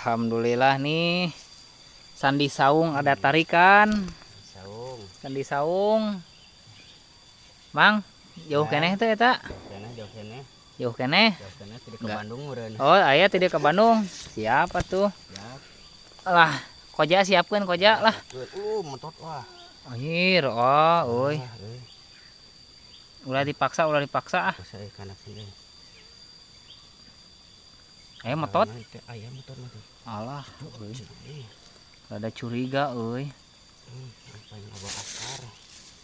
Alhamdulillah nih. Sandi Saung ada tarikan. Saung. Sandi Saung. Mang, jauh keneh teh eta? Jauh keneh. Jauh keneh. Jauh keneh tidak ke Bandung meureun. Oh, aya tidak ke Bandung. Siapa tuh? Siap. Lah, koja siapkeun koja lah. Mentot wah. Anjir, oh, euy. Ulah dipaksa ah. Aya metot. Aya metot mah. Alah, euy. Rada curiga euy. Loba akar.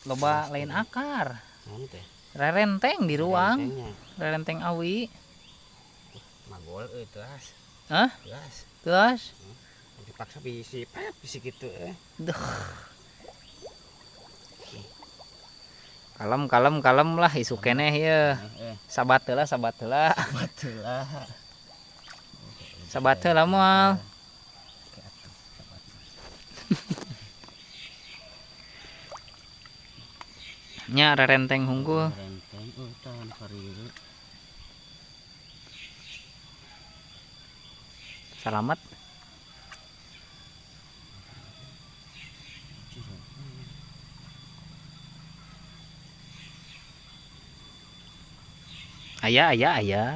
Loba lain akar. Rerenteng di ruang. Rerenteng awi. Magol euy teas. Hah? Teas. Teas. Dipaksa bisi, bisi gitu eh. Duh. Kalem kalem kalem lah isuk keneh ye. Sabat heula, sabat heula. Sabat heula. Sabat heula moal. Nya rerenteng hungkul. Rerenteng tahan karieu. Salamat. Aya aya aya.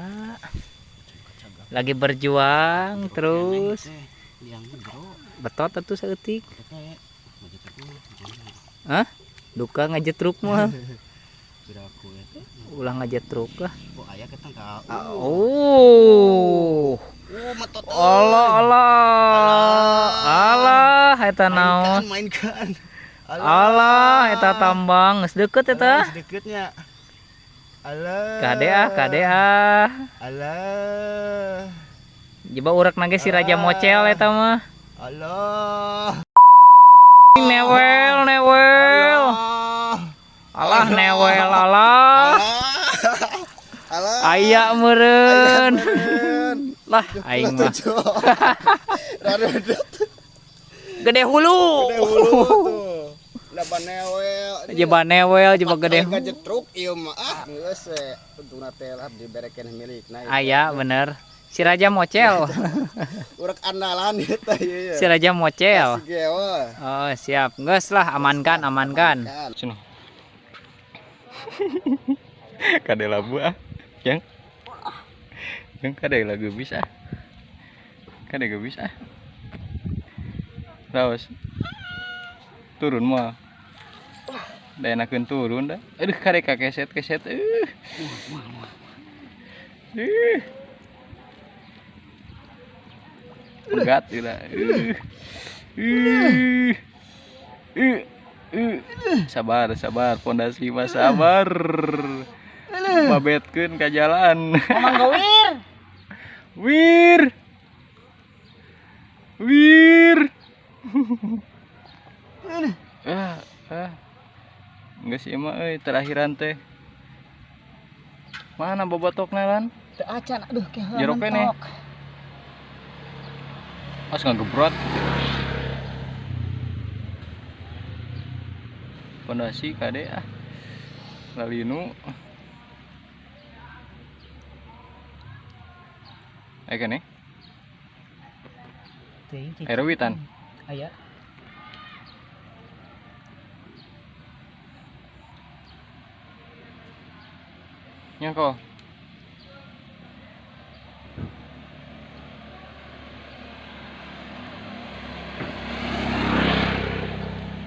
Lagi berjuang terus. Betot atuh saeutik. Hah? Duka ngajetruk mah. Ulah ngajetruk lah. Oh. Allah Allah. Allah eta naon? Mainkan. Allah eta tambang geus deukeut eta. Geus deuketnya. Alah. Kade ah, kade ah. Alah. Coba urak nage si Raja Mocel eta mah. Alah. Newel, newel. Alah newel, alah. Alah. Aya meureun. Lah aing mah. Gede hulu. Gede hulu tuh. Laba newel. Jeba newel, jeba gede. Ngajetruk ieu mah ah geus we. Untungna teh lah diberekeun milikna. Aya bener. Si Raja Mocel. Urak andalan eta ieu. Si Raja Mocel. Oh, siap. Geus lah amankan, amankan. Cenah. Kade labu ah. Yang. Yang kade lagu bisa. Kade geus ah. Raos. Turun mah. Da enakeun turun da. Aduh kade kakeset-keset. Pegat gila. Sabar, sabar, pondasi mah sabar. Babetkeun ka jalan. Mamang gawir. Wir. Wir. Geus ieu mah euy terakhiran teh. Mana bobotokna lan? Teu acan aduh keheula. Jero keneh. As ngagebrot. Pondasi kade ah. Lalinu. Aya keneh? Air witan. Aya. Nyangko.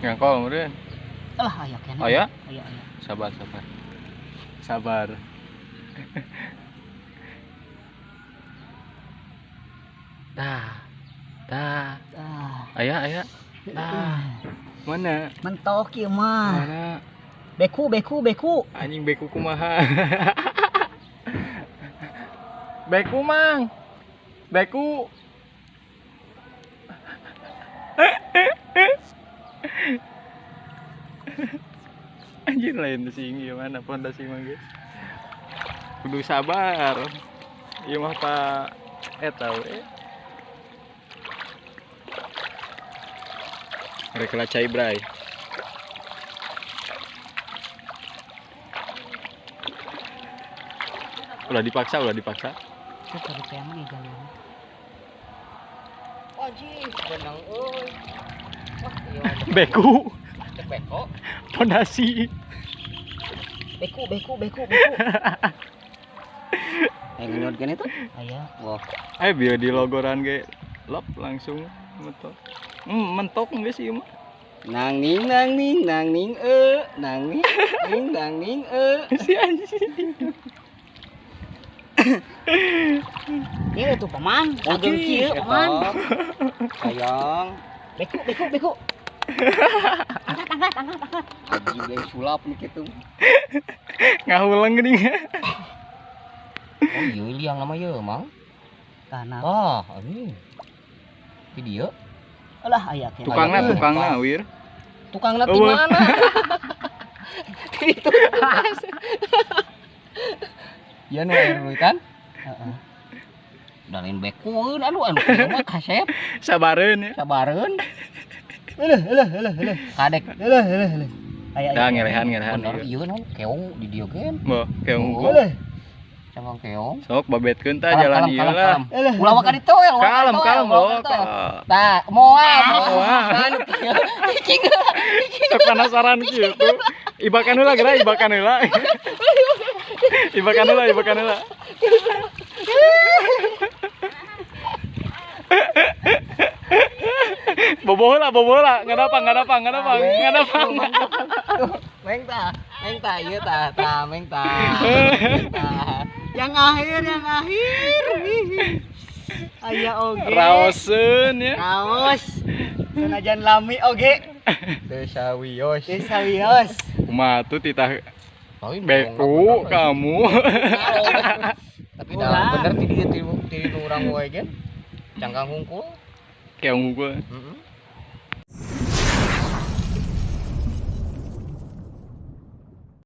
Nyangko meureun. Alah aya keneh. Aya? Aya aya. Sabar, sabar. Sabar. Dah. Dah. Aya aya. Dah. Mana? Mentok ieu mah. Mana? Beku beku beku. Anjing beku kumaha. Beku mang. Beku. Anjir lain sing gimana pondasi mah geus. Kudu sabar. Ieu mah Pak eta we. Rek cai bray. Ulah dipaksa, ulah dipaksa. Anjing, benang euy. Wah, ieu Beku, cek beko. pondasi. Beku beku beku beku. Ngenyot kan itu? Aya. Wah, Biar di logoran ge lop langsung mentok. Mentok geus ieu mah. Nang ning nang ning nang ning e, nang ning ning nang ning e. Si anjing. Ieu tuh paman, ageng kieu paman. Sayang. Beku beku beku. Angkat angkat angkat angkat. Anjing lain sulap nih kitu. Ngahulang geuning. Oh iya liang nama ieu, Mang. Tanah. Wah, anjing. Di dieu. Alah aya keneh. Tukangna tukangna wir. Tukangna di mana? Itu. Ya nu air kan? Heeh. Da lain bekueun aduh anu kieu mah kasep Sabareun ya. sabareun. Eleh eleh eleh eleh. Kadek Eleh eleh eleh. Aya Dah ngelehan-ngelehan. bener ieu naon keong di dieu gen. Boh, keong Oh. unggul. Eleh. Cangkang keong. Sok babetkeun tah jalan ieu lah. Eleh. Ulah waka ditoel, ulah Kalem waka kalem ditoel, ulah oh. waka ditoel. Tah, moal. Moal. Anu kieu. Cicing. Sok penasaran kieu tuh. Ibakan heula geura, ibakan heula. Ibakan heula, ibakan heula. Bobo heula, bobo heula. Ngadapang, ngadapang, ngadapang, ngadapang. Meng tah, meng tah ieu tah, tah meng tah. Tah. Yang akhir, yang akhir. Aya oge. Raoseun ya. Raos. Senajan lami oge. Desa Wios. Desa Wios. Kumaha tuh titah Lain beku kamu. Tapi dah bener ti dieu ti ti nu urang wae gen. Cangkang hungkul. Keong unggul. Heeh.